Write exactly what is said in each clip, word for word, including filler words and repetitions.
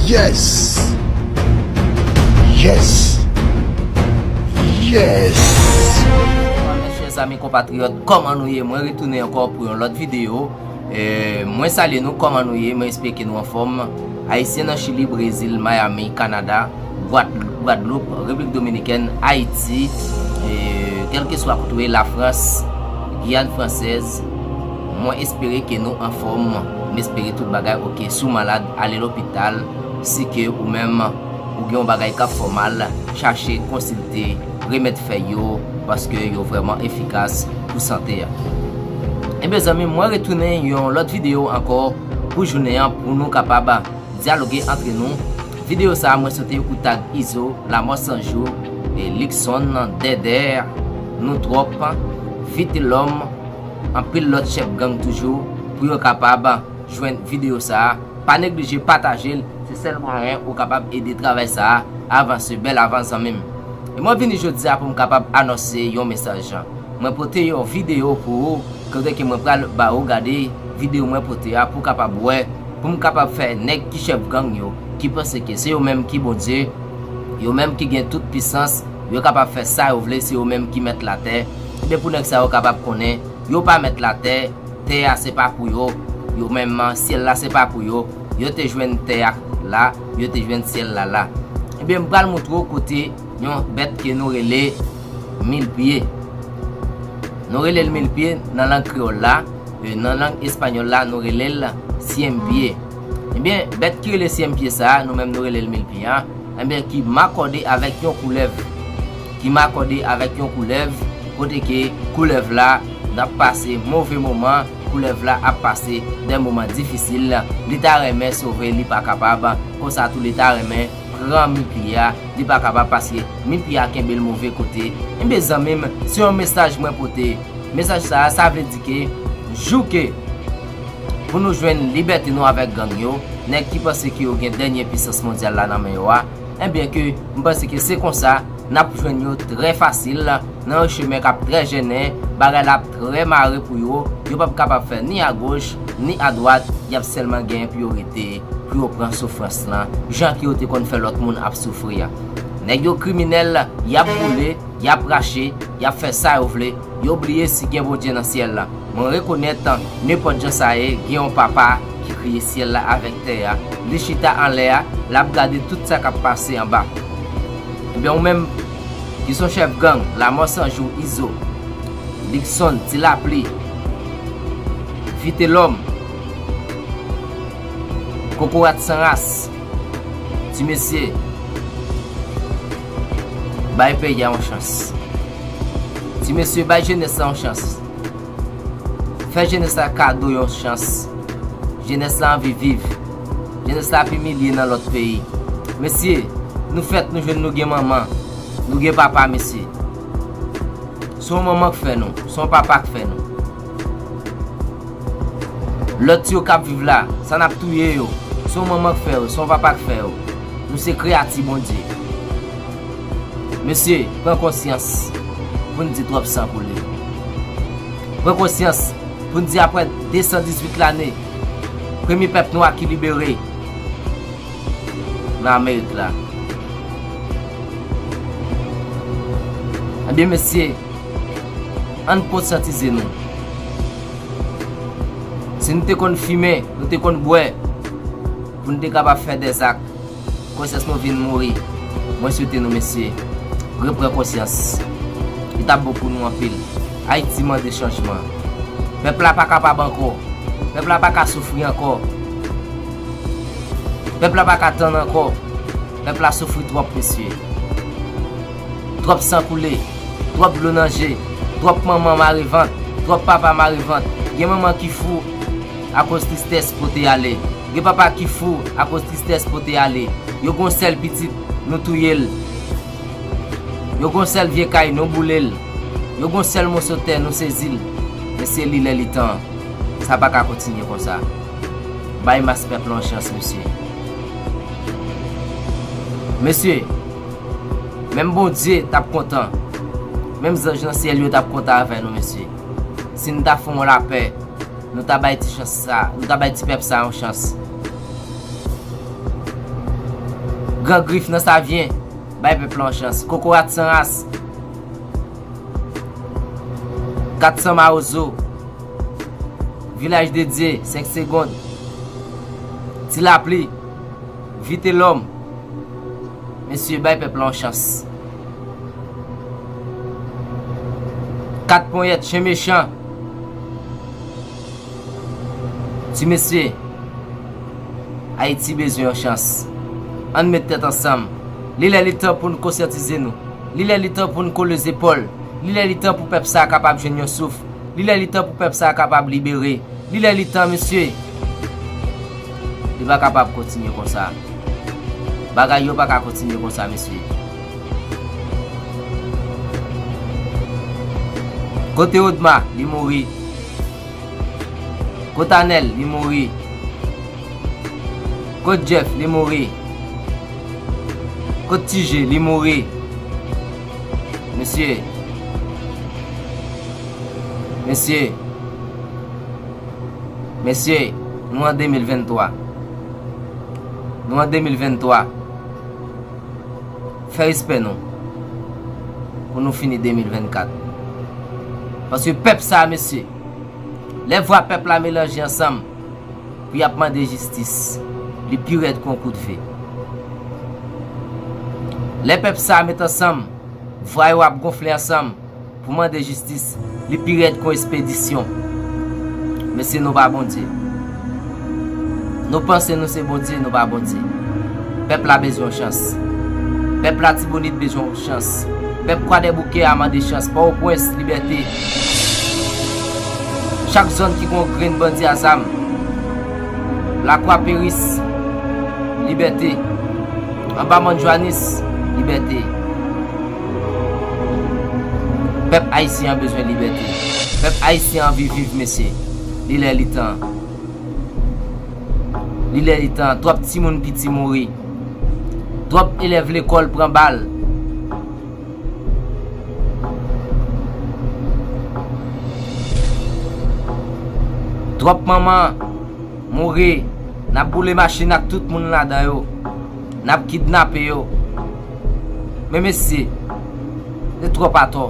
Yes! Yes! Yes! Mes chers amis compatriotes, kòman nou ye? Mwen retounen ankò pou yon lòt videyo. E, mwen salye nou, kòman nou ye? Mwen espere ke nou anfòm. Ayisyen nan Chili, Brezil, Miami, Kanada, Gwadloup, Repiblik Dominikèn, Ayiti, e, kèlkeswa kote w ye, Lafrans, Giyàn Fransèz, mwen espere ke nou anfòm. Mwen espere tout bagay oke. Si w malad, ale lopital. Si ke ou menm ou gen yon bagay k ap fè w mal, chache konsilte remèd fèy yo, paske yo vrèman efikas pou sante a. Ebyen zanmi m, mwen retounen yon lòt videyo ankò pou jounen an, pou nou kapab dyaloge antre nou. Videyo sa a, mwen swete ou tag Izo, Lamò San Jou, e Likson, Dèdè, Nou Twòp, Vitelòm, anpil lòt chèf gang toujou, pou yo kapab jwenn videyo sa a. Pa neglije pataje l, se sèl mwayen ou kapab ede travay sa a avanse. Bèl avans zanmi m. E mwen vini jodi a pou m kapab anonse yon mesaj. Mwen pote yon videyo pou ou, kote ke mwen pral ba ou gade videyo mwen pote a pou w kapab wè, pou m kapab fè nèg ki chèf gang yo, ki panse ke se yo menm ki Bondye, yo menm ki gen tout pisans, yo kapab fè sa yo vle, se yo menm ki mèt latè. Ebyen pou nèg sa yo kapab konnen, yo pa mèt latè, tè a se pa pou yo, yo menm syèl la se pa pou yo, yo te jwenn tè a la, yo te jwenn syèl la la. Ebyen m pral montre w kote yon bèt ke nou rele mil pye. Nou rele l mil pye nan lang kreyòl la, e nan lang espanyòl la nou rele l cien pie. Ebyen bèt ki rele cien pie sa a, nou menm nou rele l mil pye a, ebyen ki makòde avèk yon koulèv, ki makòde avèk yon koulèv, kote ke koulèv la n ap pase move moman, koulèv la ap pase de moman difisil, li ta renmen sove, li pa kapab, konsa tou li ta renmen pran mil pye a, li pa kapab paske mil pye a kenbe l move kote. Ebyen zanmi m, se yon mesaj mwen pote. Mesaj sa a, sa vle di ke jou ke pou nou jwenn libète nou avèk gang yo, nèg ki panse ke yo gen dènye pisans mondyal la nan men yo a, ebyen ke m panse ke se konsa n ap jwenn yo trè fasil nan yon chemen k ap trè jennen, bagay la ap trè mare pou yo, yo p ap kapab fè ni agoch ni adwat, y ap sèlman gen pou yo rete, pou yo pran soufrans lan, jan ke yo te konn fè lòt moun ap soufri a. Nèg yo kriminèl, y ap boule, y ap rache, y ap fè sa yo vle, yo bliye si gen Bondye nan syèl la. Mwen rekonèt, nenpòt jan sa ye, gen yon papa ki kreye syèl la avèk tè a. Li chita anlè a, l ap gade tout sa k ap pase anba. Ebyen, ou menm ki se yon chèf gang, Lamò San Jou, Izo, Likson, Ti Lapli, Vitelòm, Kokorat San Ras, ti mesye, bay peyi a yon chans. Ti mesye, bay jenès la yon chans. Fè jenès la kado yon chans. Jenès la anvi viv. Jenès la ap imilye nan lòt peyi. Mesye, nou fèt, nou jwenn, nou gen manman, nou gen papa, mesye. Se yon manman k fè nou, se yon papa k fè nou. Lòt yo k ap viv la, sa n ap touye yo, se yon manman k fè yo, se yon papa k fè yo. Nou se kreyati Bondye. Mesye, pran konsyans pou n di twòp san koule. Pran konsyans pou n di apre de san dizuit lane, premye pèp nwa ki libere nan Amerik la. Ebyen mesye, ann konsyantize nou. Si nou te konn fimen, nou te konn bwè, pou nou te kapab fè dèzak, konsyans nou vin mouri. Mwen swete nou, mesye, repran konsyans. Li t ap bon pou nou anpil. Ayiti mande chanjman. Pèp la pa kapab ankò. Pèp la pa ka soufri ankò. Pèp la pa ka tann ankò. Pèp la soufri twòp, mesye. Twòp san koule, twòp dlo nan je, twòp manman mare vant, twòp papa mare vant. Gen manman ki fou akoz tristès pote ale. Gen papa ki fou akoz tristès pote ale. Yo gon sèl pitit, nou touye l. Yo gon sèl vye kay, nou boule l. Yo gon sèl moso tè, nou sezi l. Mesye, li lè li tan. Sa pa ka kontinye konsa. Bay mas pèp la yon chans, mesye. Mesye, menm Bondye t ap kontan. Menm zanj nan syèl yo t ap kontan avè nou, mesye. Si n ta fè yon lapè, nou ta bay ti chans sa, nou ta bay ti pèp sa yon chans. Gran Grif nan Savyen, bay pèp la yon chans. Kokorat San Ras, Kat San Mawozo, Vilaj de Dye, Senk Segonn, Ti Lapli, Vitelòm. Mesye, bay pèp la yon chans. Kat Ponyèt, Chen Mechan. Ti mesye, Ayiti bezwen yon chans. Ann met tèt ansanm. Li lè li tan pou n konsyantize nou. Li lè li tan pou n kole zepòl. Li lè li tan pou pèp sa a kapab jwenn yon souf. Li lè li tan pou pèp sa a kapab libere. Li lè li tan, mesye. Li pa kapab kontinye konsa. Bagay yo pa ka kontinye konsa, mesye. Kote Odma? Li mouri. Kot Anèl? Li mouri. Kot Jeff? Li mouri. Kot Ti Je? Li mouri. Mesye. Mesye. Mesye, nou an de mil venntwa. Nou an de mil venntwa. Fè respè nou. Pou nou fini de mil vennkat. Paske pèp sa a, mesye, lè vwa pèp la melanje ansanm pou y ap mande jistis, li pi rèd ke yon kout ve. Lè pèp sa a met ansanm, vwa yo ap gonfle ansanm pou mande jistis, li pi rèd ke yon espedisyon. Mesye, nou pa Bondye. Nou panse nou se Bondye, nou pa Bondye. Pèp la bezwen yon chans. Pèp Latibonit bezwen yon chans. Pèp Kwadèboukè a mande chans. Pòtoprens, libète. Chak zòn ki gon grenn bandi a zam. Lakwa Peris, libète. Anba Mòn Jwanis, libète. Pèp ayisyen an bezwen libète. Pèp ayisyen an anvi viv, mesye. Li lè li tan. Li lè li tan. Twòp timoun piti mouri. Twòp elèv lekòl pran bal. Twòp manman mouri. N ap boule machin ak tout moun ladan yo. N ap kidnape yo. Men mesye, se twòp atò.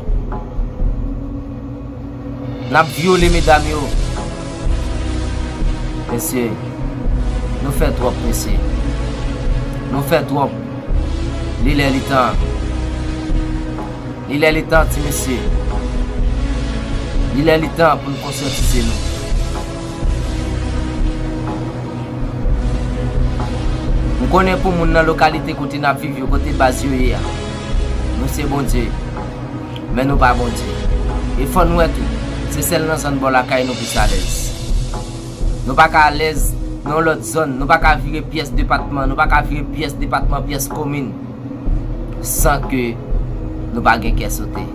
N ap vyole medam yo. Mesye, nou fè twòp, mesye. Nou fè twòp. Li lè li tan. Li lè li tan, ti mesye. Li lè li tan pou n konsyantize nou. M konnen pou moun nan lokalite kote n ap viv yo, kote baz yo ye a, nou se Bondye. Men nou pa Bondye. E fò n wè tou, se sèl nan zòn bò lakay nou plis alèz. Nou pa ka alèz nan yon lòt zòn, nou pa ka vire pyès depatman, nou pa ka vire pyès depatman, pyès komin, san ke nou pa gen kè sote.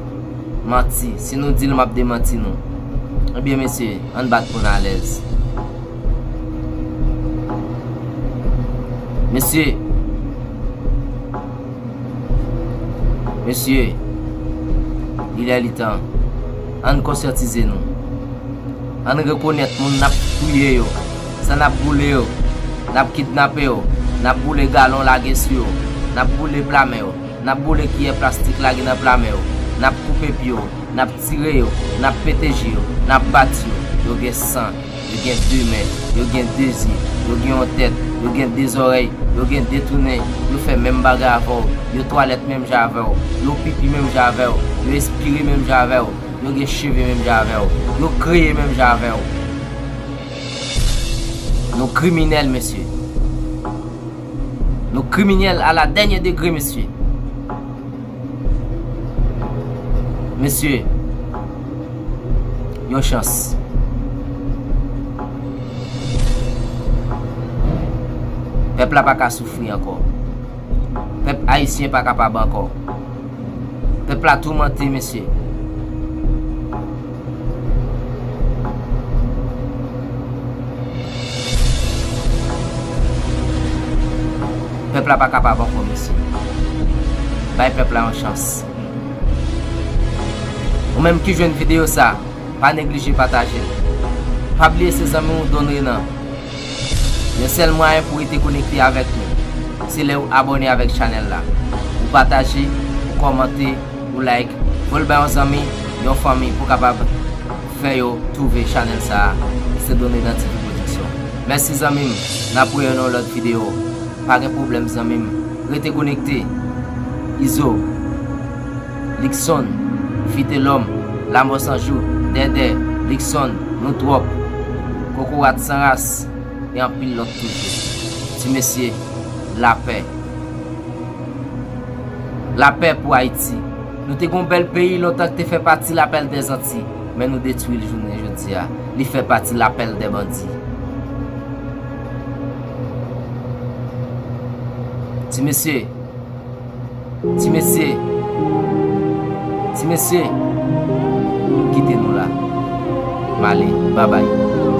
Manti, si nou di l, m ap demanti nou. Ebyen, mesye, ann bat pou n alèz. Mesye, mesye, li lè li tan. Ann konsyantize nou. Ann rekonèt moun n ap touye yo, sa n ap boule yo, n ap kidnape yo, n ap boule galon lage sou yo, n ap boule pla men yo, n ap boule kiyè plastik lage nan pla men yo, n ap koupe pye yo, n ap tire yo, n ap pete je yo, n ap bat yo. Yo gen san, yo gen de men, yo gen de zye, yo gen yon tèt, yo gen de zòrèy, yo gen de tounen, yo fè menm bagay avè w, yo twalèt menm jan avè w, yo pipi menm jan avè w, yo espire menm jan avè w, yo gen cheve menm jan avè w, yo kreye menm jan avè w. Nou kriminèl, mesye. Nou kriminèl a la dènye degre, mesye. Mesye, yon chans. Pèp la pa ka soufri ankò. Pèp ayisyen pa kapab ankò. Pèp la toumante, mesye. Pèp la pa kapab ankò, mesye. Bay pèp la yon chans. Ou menm ki jwenn videyo sa, pa neglije pataje l. Pa bliye se zanmi w Don Renan. Yon sèl mwayen pou rete konekte avèk nou, se lè ou abòne avèk chanèl la. Ou pataje, ou kòmante, ou like, voye l ba yon zanmi, yon fanmi pou kapab fè yo twouve chanèl sa a, se Doneda T V Production. Mèsi zanmi m, n ap wè yo nan yon lòt videyo. Pa gen pwoblèm zanmi m, rete konekte. Izo, Luckson, Vitelòm, Lamò San Jou, Dèdè, Luckson, Nou Twòp, Kokorat San Ras, e anpil lòt toujou. Ti mesye, lapè. Lapè pou Ayiti. Nou te gon bèl peyi lontan ki te fè pati Lapèl dèzanti, men nou detwi l jounen jodi a. Li fè pati Lapèl dè bandi. Ti mesye, ti mesye, ti mesye, kite nou la. M ale, babay.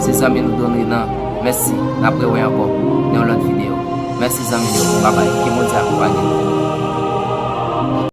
Se zanmi nou Doneda, mèsi, n ap rewè ankò nan yon lòt videyo. Mèsi zanmi yo, babay, ke Bondye akonpanye nou.